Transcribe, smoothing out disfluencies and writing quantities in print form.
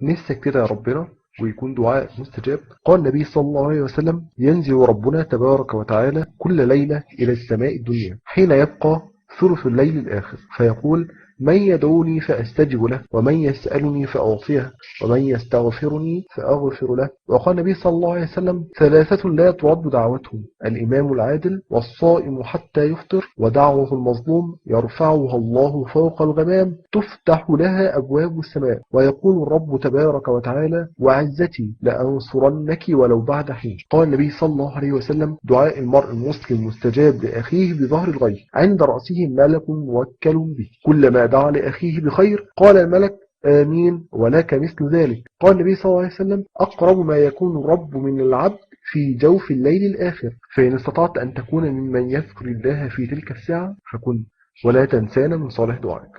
نفسك تدعي ربنا ويكون دعاء مستجاب؟ قال النبي صلى الله عليه وسلم: ينزل ربنا تبارك وتعالى كل ليلة إلى السماء الدنيا حين يبقى ثلث الليل الآخر، فيقول: من يدعوني فأستجب له، ومن يسألني فأعطيه، ومن يستغفرني فأغفر له. وقال النبي صلى الله عليه وسلم: ثلاثة لا ترد دعوتهم: الإمام العادل، والصائم حتى يفطر، ودعوة المظلوم يرفعها الله فوق الغمام تفتح لها أبواب السماء. ويقول الرب تبارك وتعالى: وعزتي لأنصرنك ولو بعد حين. قال النبي صلى الله عليه وسلم: دعاء المرء المسلم مستجاب لأخيه بظهر الغيب، عند رأسه ملك موكل به، كلما دعا لأخيه بخير قال الملك: آمين ولك مثل ذلك. قال النبي صلى الله عليه وسلم: أقرب ما يكون الرب من العبد في جوف الليل الآخر، فإن استطعت أن تكون ممن يذكر الله في تلك الساعة فكن، ولا تنسانا من صالح دعائك.